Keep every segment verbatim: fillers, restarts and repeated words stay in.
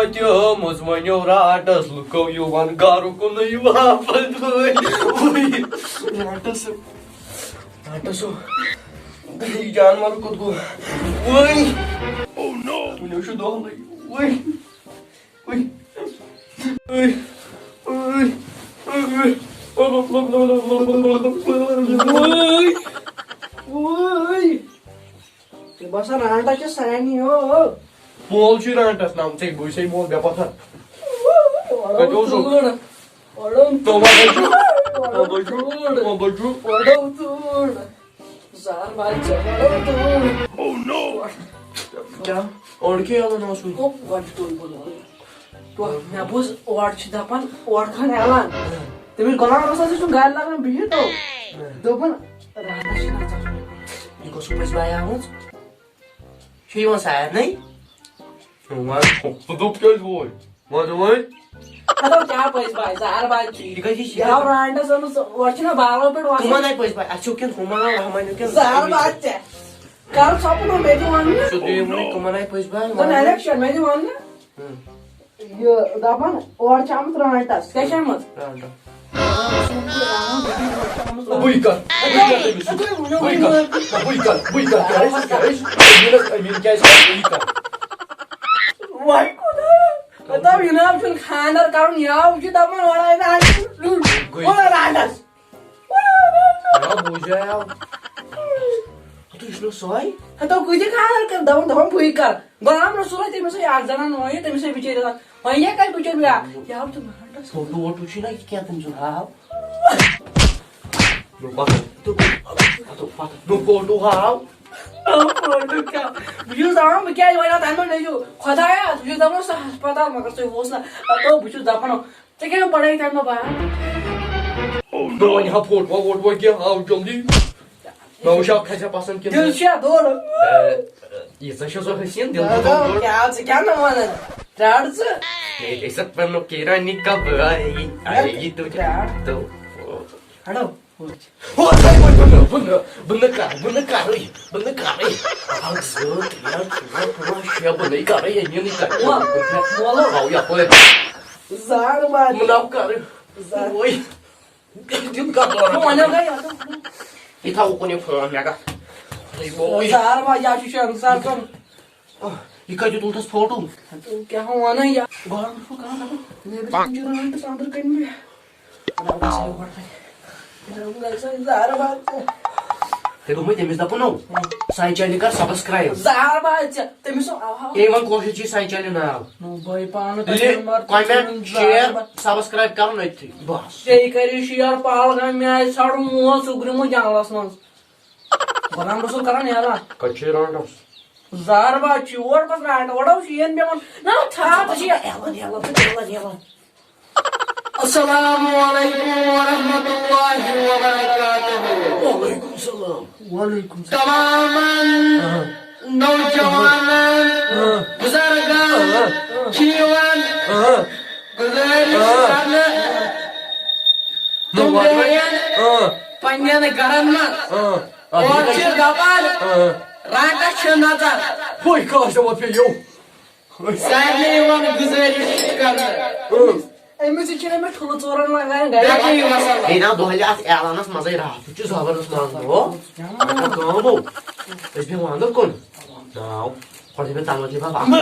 تہِ آمٕژ، وۄنۍ یو رانٛٹس لُکو یِوان گرٕ کُنُے واپس۔ وٲے، وٲے۔ رانٛٹس، رانٛٹس۔ یہِ جانور کوٚت گوٚو؟ وٲے۔ وٕنیُک چھُ دۄہلٕے۔ وٲے۔ وٲے۔ وٲے۔ وٲے۔ وٲے۔ ژےٚ باسان رانٛٹس چھِ سارنٕے، ہو، ہو۔ مول چھُے رانٛٹس، ناو ژےٚ بٕے چھے مول بے پتھر۔ کتہِ اوسُکھ؟ ژوٗر۔ وۄڑُن تو ما بچو؟ ژوٗر۔ ما بچو؟ ما بچو؟ وۄڑُن ژوٗر۔ زار بال ژےٚ وۄڑُن ژوٗر۔ کیٛاہ؟ اورٕ کیٛاہ اعلان اوسمُت؟ او، گۄڈٕ چھُ تُل بُل وَنُن۔ تو مےٚ بوٗز اورٕ چھِ دَپان، اورٕ کھَن اعلان۔ تٔمِس غلام رسول چھُ گَرِ لَگان بِہِتھ، تو۔ دوٚپُن، راتَس چھِ نَژان۔ یہِ گوٚو سُہ پٔزۍ بایہِ آمٕژ۔ چھُ یِوان سارنٕے۔ وۄنۍ ژٕ دوٚپ کیٛازِ ووے؟ وۄنۍ ژٕ وۄنۍ؟ ہتو کیٛاہ پٔزۍ بایہِ؟ زہر باد چھُ یہِ۔ یہِ کَتہِ چھِ؟ یہِ آو رانٛٹس آمُت، اورٕ چھِنہ باغو پٮ۪ٹھ وَسان۔ تِمَن آیہِ پٔزۍ بایہِ، اَتھ چھُ کِنہٕ ہُمَن آو رحمانیُک کِنہٕ زہر باد ژےٚ۔ کَر ژھۄپہٕ نوٚو مےٚ تہِ وَن نہٕ۔ سیوٚدُے ووٚنُے، تِمَن آیہِ پٔزۍ بایہِ، دَپان وۄنۍ۔ الیکشن مےٚ تہِ وَن نہٕ۔ ہُم۔ یہِ دَپان اورٕ چھِ آمُت رانٛٹس۔ کیٛاہ چھِ آمٕژ؟ رانٛٹس۔ بٕے کَر، بٕے کَر تٔمِس سۭتۍ۔ بٕے کَر، بٕے کَر، بٕے کَر۔ کیٛازِ، کیٛازِ؟ أمیٖنَس، أمیٖن کیٛازِ کَرِ بٕے کَر؟ وۄنۍ کوٗتاہ؟ مطلب، یہِ نہ حظ چھُنہٕ خانٛدر کَرُن، یہِ حظ چھُ دَپان، وَلہٕ، أمۍ حظ چھُ گٔے۔ وَلہٕ رانٛٹس۔ آ، بوٗزیو۔ ہتو، یہِ چھُنہٕ سۄے۔ ہتو، کۭتیاہ خانٛدر کٔر، دَپان، دَپان، بٕے کَرٕ۔ غلام رسول ہے، تٔمِس ہے اکھ زنان وۄنۍ، تٔمِس ہے بِچٲرِس اکھ۔ وۄنۍ یہِ کَتہِ بِچٲرۍ بیٛاکھ؟ یہِ آو تہٕ مانٛڈَس۔ فوٹو ووٹو چھُے نہ یہِ کینٛہہ، تٔمۍ سُنٛد ہاو۔ نو پَتہٕ، ہتو، پَتہٕ، نو فوٹو ہاو۔ نو فوٹو کیٛاہ؟ بہٕ چھُس دَپان، بہٕ کیٛازِ وَنہٕ تَمہِ منٛز نٔژِو؟ خۄدایا، بہٕ چھُس دَپان، سُہ ہسپتال، مگر سُہ اوس نہٕ۔ ہتو، بہٕ چھُس دَپان، ژےٚ کیٛاہ پڑھٲے تَمہِ دۄہ بہٕ؟ بہٕ وَنہٕ ہا فوٹوا ووٹوا کینٛہہ، آو جلدی۔ مےٚ وٕچھ ہا کھسیا پسنٛد کِنہٕ دِل چھا دوٚر؟ اے، ییٖژاہ چھےٚ سۄ حسیٖن، دِل چھُ دوٚر۔ کیٛاہ ژٕ کیٛاہ نہٕ وَنان؟ پرٛار ژٕ۔ ہے، أسۍ ہا پَنُن کیرانی کَب آیی، آیی تُجھ پرٛار۔ تو۔ ہَڑو، ہُہ چھِ۔ ہو، ژٕ وۄنۍ بہٕ نہٕ، بہٕ نہٕ، بہٕ نہٕ کَرٕ، بہٕ نہٕ کَرٕ، بہٕ نہٕ کَرٕ۔ اَکھ، زٕ، ترٛےٚ، ژور، پانٛژھ، شےٚ، بہٕ نَے کَرٕ، یہِ نہٕ کَرٕ۔ وَل، وَلہٕ۔ تھاو یَپٲرۍ۔ زار مار۔ مُناو کَرٕ۔ زار۔ وۄنۍ۔ دِم کَتھ وَنان۔ وۄنۍ گٔے یَتھ۔ یہِ تھاو اُکُن یہِ فون مےٚ کَتھ۔ ہے بوے۔ زار مار، یہِ چھُ شرمسار کَرُن۔ یہِ کَتہِ تُلتھَس فوٹو؟ تہٕ کیٛاہ وَنان یہِ؟ گۄڈٕ وٕچھو کانٛہہ دَپان، نیٚبرٕ کِنۍ چھُ رانٛٹَس أنٛدرٕ کَنہِ مےٚ۔ ہے دوٚپمَے تٔمِس دَپُن نو، سانہِ چینلہِ کَر subscribe۔ زہر باد ژےٚ، تٔمِس سُہ آو۔ اے وَن کٲشِر چھِ سانہِ چینلہِ ناو۔ نو بھائی پانہٕ تُلہِ تۄہہِ مَر-، comment، ژٕ share، زہر باد۔ Subscribe کَرُن أتھی۔ بَس۔ بیٚیہِ کَرِ share پہلگام مےٚ آسہِ ژھانٛڈُن ووت سُہ گرٛوٗمُت جنٛگلَس منٛز۔ غلام رسول کَران اعلان۔ کَتہِ چھِ رانٛٹَس؟ زہر باد چھِ یور پَتہٕ رانٛٹَس، اورٕ اوس یِیَن پٮ۪وان۔ نہ، تھاو، ژٕ چھِ اعلان، اعلان، ژٕ چھِ اعلان، اعلان۔ السلام علیکم ورحمۃ اللہ وبرکاتہ۔ وعلیکم السلام۔ وعلیکم السلام۔ تمامن آ۔ نوجوانن، آ۔ بزرگن، آ۔ کھیون آ۔ گزارش آ۔ کرنہٕ، آ۔ تم بیہن آ۔ پننٮ۪ن گرن منٛز۔ آ۔ آ۔ اور چھِ دپان، آ۔ رانٛٹس چھِ نژان۔ ہوے کاش دپان پیٚیو۔ سارنٕے یِوان گُزٲرِش کرنہٕ۔ اۭں۔ أمِس چھِ نہٕ مےٚ ٹھُلہٕ ژورَن لگان گرِ۔ باقٕے وَسَلام۔ ہے نا، دۄہلہِ اَتھ اعلانَس منٛزٕے راتھ چھُ زبردست منٛز گوٚو۔ اَتھ کٲم گوٚو۔ أسۍ بیٚہمو اَنٛدر کُن۔ ناو۔ پَتہٕ چھِ مےٚ تَمَتھ لِفاف اَکھ۔ نو،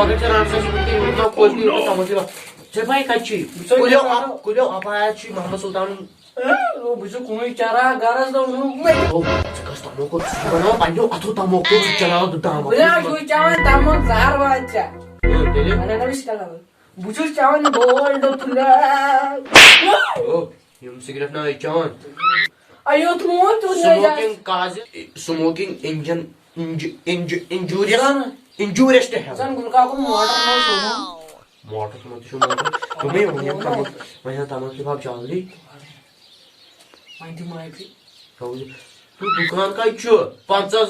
اگر ژےٚ رانٛٹَس آسہِ، یہِ کوٚت پیٚیہِ، یہِ کوٚت پیٚیہِ، تَمَتھ لِفاف۔ ژےٚ پَے کَتہِ چھُے؟ کُلیو اَپ-، کُلیو اَپارِ چھُے محمد سُلطانُن۔ اے، بہٕ چھُس کُنُے چرا گرس دوٚپُن مےٚ۔ او، ژٕ کس تموکُر؟ ژٕ چھُکھ بناوان پننیو اتھو تموکُر، ژٕ چلاوان تہٕ تموکُر۔ بہٕ نہ چھُس چٮ۪وان تموکھ زہر واد ژےٚ۔ اۭں، تیٚلہِ؟ ونان ٲسۍ کران۔ بہٕ چھُس چٮ۪وان gold flake۔ او، یِم سگریٹ نہ ٲسۍ چٮ۪وان۔ اَیو تموکھ تیوٗت نہ جان۔ Smoking causes smoking engine inju-، inju-، injurious، زن، injurious to health۔ زن گُلہٕ کاکُن موٹر نہ اوس سوزمُت۔ موٹر تِمن تہِ چھُ موٹر۔ دوٚپمَے وۄنۍ ہٮ۪تھ تَمَتھ، وۄنۍ ہٮ۪تھ تَمَتھ لِفاف جلدی۔ وۄنۍ دِ معٲفی۔ تھاوٕ یہِ۔ تہٕ دُکان کَتہِ چھُ؟ پنٛژاہ،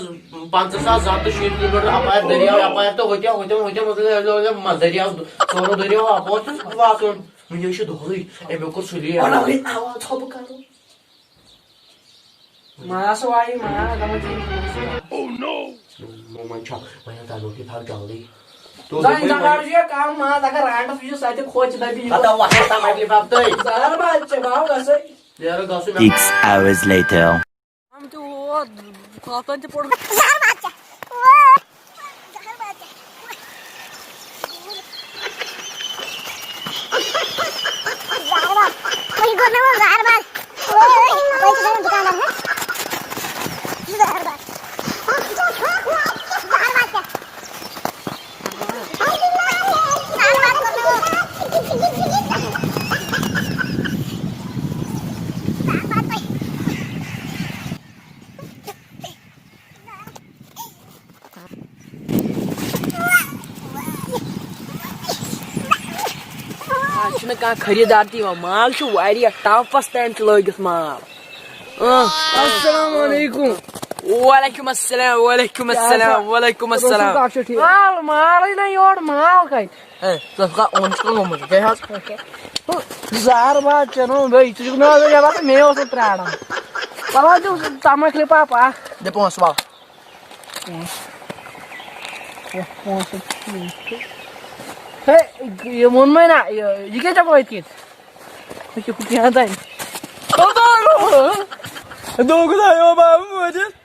پنٛژاہ ساس زٕ ہَتھ تہٕ شیٖتھ کِلوٗ میٖٹر اَپارِ دٔریاو، یَپارِ تہٕ ہوٚتہِ، ہوٚتہِ، ہوٚتہِ، ہوٚتہِ، ہوٚتہِ، دٔریاوَس سورُے دٔریاو اَپور چھُ واتُن۔ وٕنہِ حظ چھُ دۄہلٕے، أمۍ کوٚر سُلے۔ وَلہٕ وۄنۍ آواز ژھۄپہٕ کَرو۔ ماس وایہِ، ماس، دَپان چھِ یِم پونٛسہٕ۔ مومن چھا وۄنۍ تَمیُک یہِ تھاو جلدی۔ زَن زَن چھُ یہِ کَم ماز، اگر رانٛٹَس وٕچھِو، سۄ تہِ کھوژِ، دَپہِ یہِ پَتہٕ وَسان تَمہِ لِفاف تہٕ۔ زَہر باد چھِ، باو گژھٕے۔ نیرٕ گژھُن۔ Six hours later. ہم تہِ ہور کھۄژان تہِ پوٚر۔ زہر باد چھا؟ زہر باد چھا؟ زہر باد۔ وہی گوٚو مےٚ ووٚن زہر باد۔ وہی چھُ دَپان دُکاندار، ہہ؟ زہر باد۔ زہر باد چھا؟ آز چھُنہٕ کانٛہہ خریٖدار تہِ یِوان، مال چھُ واریاہ، ٹَپَس تام چھُ لٲگِتھ مال۔ اۭں۔ السلام علیکم۔ وعلیکم السلام، وعلیکم کیٛاہ السلام، سا؟ وعلیکم رسول السلام۔ کاک چھا ٹھیٖک؟ مال، مالٕے نہ یورٕ، مال کَتہِ؟ ہے، ژٕ اوسُکھ اَتھ اوٚن چھُکھ گوٚمُت، کیٛاہ حظ؟ ژٕ زہر باد چَنو، بیٚیہِ ژٕ چھُکھ نہٕ حظ یَوان، مے اوسُکھ پرٛاران۔ پَلو دیُت تَمٲکۍ لِپاپ اَکھ۔ دِ پونٛسہٕ وَل۔ پونٛسہٕ۔ ہے، یہِ ووٚنمَے نہ، یہِ، یہِ کیٛاہ چَکو أتھۍ کِنۍ؟ یہِ چھُ کینٛہہ تانۍ۔ دوٚپُکھ نہ، یہِ بابا وٲتِتھ۔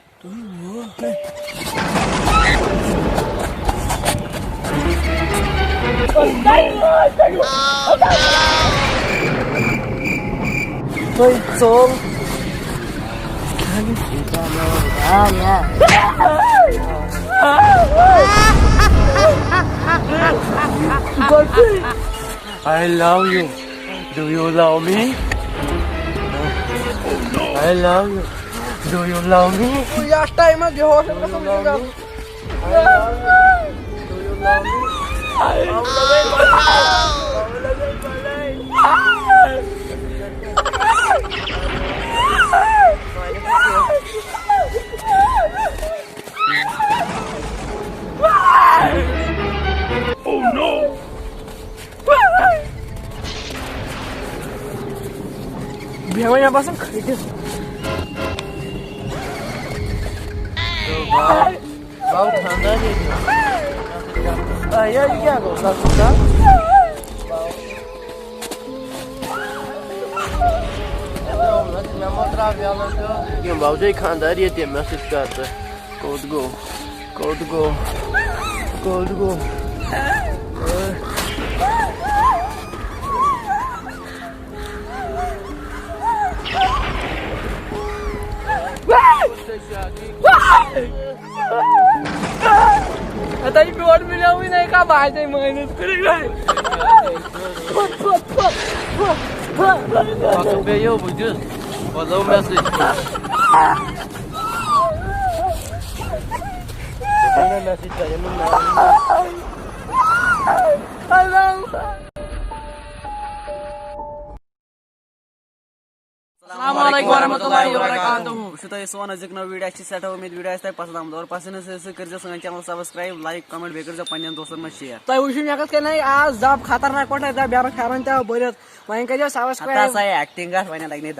تُہۍ ژوٚل۔ I love you. Do you love me? I love you. Do you love me? یَتھ ٹایمَس بے ہوش گژھُن، یہِ چھُ گژھُن۔ Oh no! بیٚہوان مےٚ باسان کھٔٹِس۔ باو خاندار ییٚتہِ۔ آ، یہِ کیٛاہ گوٚو؟ سَتھ سَتھ۔ مےٚ مہ ترٛاو یَلہٕ تہٕ۔ یِم باوجے خاندار ییٚتہِ، مےٚ سۭتۍ کَر ژٕ۔ کوٚت گوٚو؟ کوٚت گوٚو؟ کوٚت گوٚو؟ ہتا، یہِ پیوٹ مِلیوٕے نَے کانٛہہ، بہٕ ہَسا مٲنِتھ کٔرِتھ گژھِ۔ پَتہٕ بیٚیہِ یہِ بہٕ دیُت، پَتہٕ لوٚگ مےٚ سۭتۍ۔ السلام علیکم ورحمۃ اللہ وبرکاتہ۔ وٕچھِو تۄہہِ سون أزیُک نوٚو ویٖڈیو، اَسہِ چھِ سٮ۪ٹھاہ اُمید ویٖڈیو آسہِ تۄہہِ پَسنٛد آمُت، اور پَسنٛد آسہِ سُہ کٔرۍزیو سٲنۍ channel subscribe، like، comment، بیٚیہِ کٔرۍزیو پنٛنٮ۪ن دوستَن منٛز share۔ تۄہہِ وٕچھِو مےٚ کَتھ کَنۍ آیہِ آز زَب خطرناک پٲٹھۍ، اَتہِ درٛاو بیٛاکھ پھٮ۪رَن تہِ آو بٔرِتھ۔ وۄنۍ کٔرۍزیو subscribe۔ ہتا سا یہِ acting اَتھ، وۄنۍ لَگہِ نہٕ